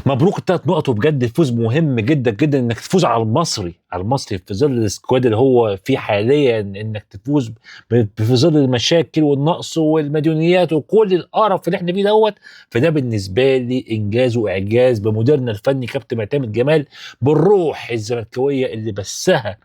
مبروك الثلاث نقط، وبجد فوز مهم جدا جدا انك تفوز على المصري، على المصري في ظل ال squad اللي هو فيه حاليا، انك تفوز في ظل المشاكل والنقص والمديونيات وكل القرف اللي احنا فيه دوت. فده بالنسبة لي انجاز واعجاز بمديرنا الفني كابتن معتمد جمال، بالروح الزملكاويه اللي بسها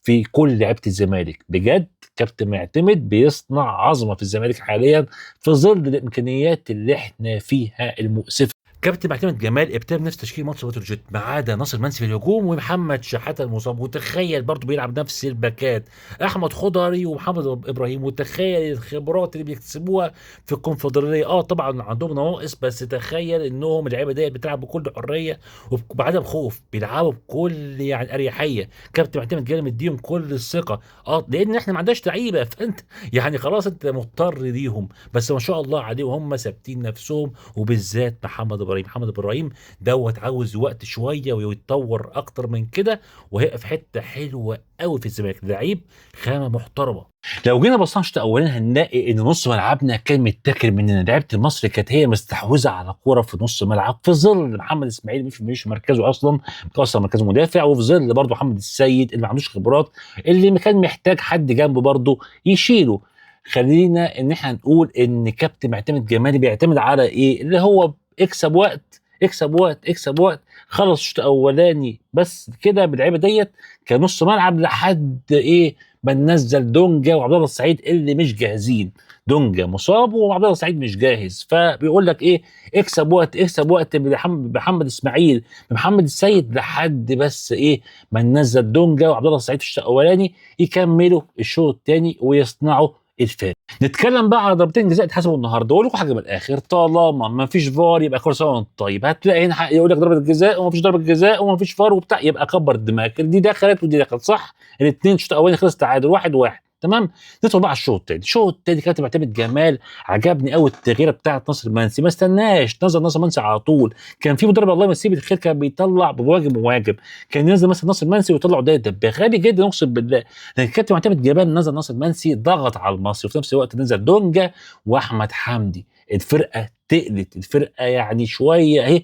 في كل لعيبة الزمالك. بجد كابتن معتمد بيصنع عظمه في الزمالك حاليا في ظل الامكانيات اللي احنا فيها المؤسفة. كابتن معتمد جمال ابتدى بنفس تشكيل ماتش بتروجيت ما عدا ناصر منسي في الهجوم ومحمد شحاته المصاب، وتخيل برضه بيلعب نفس الباكات احمد خضري ومحمد ابراهيم، وتخيل الخبرات اللي بيكتسبوها في الكونفدراليه. طبعا عندهم نواقص، بس تخيل انهم اللعيبة ديت بتلعب بكل حرية وبعدم خوف، بيلعبوا بكل يعني اريحية. كابتن معتمد جمال مديهم كل الثقة، لان احنا ما عندناش لعيبة، فانت يعني خلاص انت مضطر ليهم، بس ما شاء الله عليهم هم ثابتين نفسهم، وبالذات محمد ابراهيم. محمد ابراهيم دوت عاوز وقت شوية ويتطور اكتر من كده، وهيبقى في حتة حلوة قوي في الزمالك، لعيب خامة محترمه. لو جينا بصينا الشوط الاولاني هنلاقي ان نص ملعبنا كان متاكل مننا، لعيبة المصري كانت هي مستحوذه على الكورة في نص ملعب، في ظل محمد اسماعيل مش مركزه اصلا، اصلا مركزه مدافع، وفي ظل برضه محمد السيد اللي ما عندوش خبرات، اللي كان محتاج حد جنبه برضه يشيله. خلينا ان احنا نقول ان كابتن معتمد جمالي بيعتمد على ايه؟ اللي هو اكسب وقت اكسب وقت اكسب وقت، خلص الشوط الاولاني بس كده باللعيبه ديت كنص ملعب لحد ايه ما ننزل دونجا وعبد الله السعيد اللي مش جاهزين. دونجا مصاب وعبد الله السعيد مش جاهز، فبيقول لك ايه؟ اكسب وقت اكسب وقت بمحمد اسماعيل بمحمد السيد لحد بس ايه ما ننزل دونجا وعبد الله السعيد في الشوط الاولاني يكملوا الشوط الثاني ويصنعوا الفارق. نتكلم بقى على ضربتين جزاء اتحسبوا النهارده، واقول لكم حاجة من الاخر، طالما ما فيش فار يبقى كل سنة وانت طيب. هتلاقي هنا يقول لك ضربه جزاء وما فيش ضربه جزاء وما فيش فار وبتاع، يبقى كبر دماغك، دي دخلت ودي دخلت صح، الاثنين الشوط الاولاني خلص تعادل 1-1 تمام. ندخل بقى على الشوط الثاني. الشوط الثاني كابتن معتمد جمال عجبني قوي التغييره بتاعه ناصر منسي، ما استناش نزل ناصر منسي على طول. كان في مدرب الله يمسيه بالخير كان بيطلع بمهاجم مهاجم، كان ينزل مثلا ناصر منسي ويطلع عدي الدباغ، غبي جدا اقسم بالله. لكن كابتن معتمد جمال نزل ناصر منسي ضغط على المصري، وفي نفس الوقت نزل دونجا واحمد حمدي. الفرقة تقلت، الفرقة يعني شوية اهي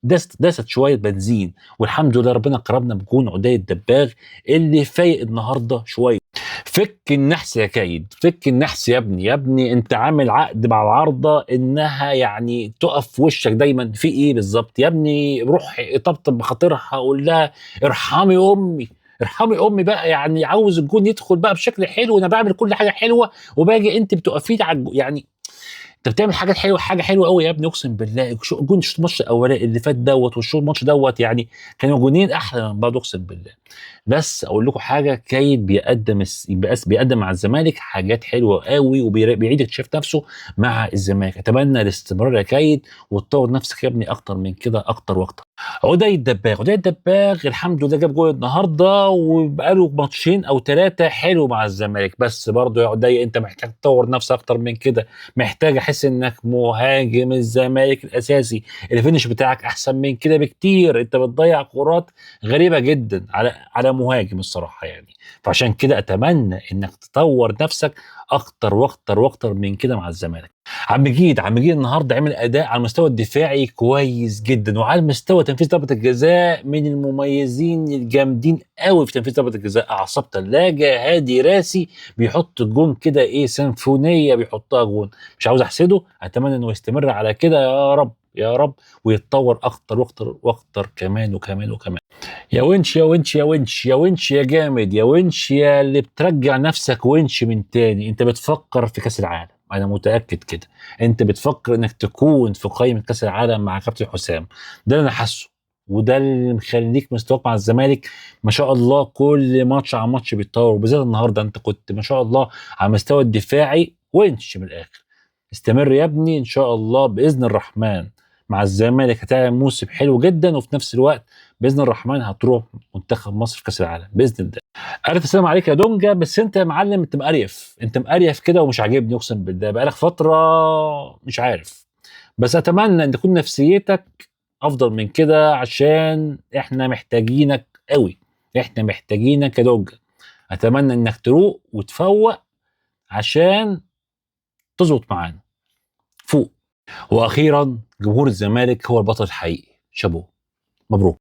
دست شوية بنزين، والحمد لله ربنا كرمنا بجون عدي الدباغ اللي فايق النهارده شوية. فك النحس يا كايد، فك النحس يا ابني، يا ابني انت عامل عقد مع العارضة انها يعني تقف في وشك دايما، في ايه بالظبط يا ابني؟ روح طبطب بخاطرها، قول لها ارحمي امي ارحمي امي بقى، يعني عاوز الجون يدخل بقى بشكل حلو، انا بعمل كل حاجة حلوة وباجي انت بتقفي لي على يعني انت بتعمل حاجات حلوة، حاجة حلوة قوي يا ابني اقسم بالله. جون الماتش الاولاني اللي فات دوت والشوط الماتش دوت يعني كانوا جونين احلى من بعض اقسم بالله. بس اقول لكم حاجة، كايد بيقدم مع الزمالك حاجات حلوة قوي، وبيعيد اكتشاف نفسه مع الزمالك. اتمنى الاستمرار يا كايد وتطور نفسك يا ابني اكتر من كده، اكتر واكتر. عدي الدباغ، عدي الدباغ الحمد لله جاب جول النهارده، وبقاله ماتشين او 3 حلو مع الزمالك. بس برضه يا عدي انت محتاج تطور نفسك اكتر من كده، محتاج احس انك مهاجم الزمالك الاساسي، ال finish بتاعك احسن من كده بكتير، انت بتضيع كرات غريبة جدا على مهاجم الصراحة يعني. فعشان كده اتمنى انك تطور نفسك اكتر واكتر واكتر من كده مع الزمالك. عم مجيد النهارده عمل اداء على المستوى الدفاعي كويس جدا، وعلى المستوى تنفيذ ضربه الجزاء من المميزين الجامدين قوي في تنفيذ ضربه الجزاء. اعصاب ثلاجه، هادي راسي، بيحط الجون كده ايه سيمفونية بيحطها جون. مش عاوز احسده، اتمنى انه يستمر على كده يا رب يا رب، ويتطور اكتر واكتر واكتر كمان وكمان وكمان. يا ونش يا ونش يا ونش يا ونش يا جامد يا ونش يا اللي بترجع نفسك ونش من تاني. انت بتفكر في كاس العالم، انا متاكد كده انت بتفكر انك تكون في قائمة كاس العالم مع كابتن حسام، ده اللي انا حاسه وده اللي مخليك مستواك مع الزمالك ما شاء الله كل ماتش عن ماتش بيتطور، وبالذات النهارده انت كنت ما شاء الله على المستوى الدفاعي ونش من الاخر. استمر يا ابني ان شاء الله باذن الرحمن مع الزمالك هتعمل موسم حلو جدا، وفي نفس الوقت باذن الرحمن هتروح منتخب مصر في كاس العالم باذن الله. الف سلام عليك يا دونجا، بس انت يا معلم انت مقريف، انت مقريف كده ومش عاجبني اقسم بالله، بقالك فترة مش عارف، بس اتمنى ان تكون نفسيتك افضل من كده عشان احنا محتاجينك قوي، احنا محتاجينك يا دونجا. اتمنى انك تروق وتفوق عشان تظبط معانا فوق. واخيرا جمهور الزمالك هو البطل الحقيقي. شابو، مبروك.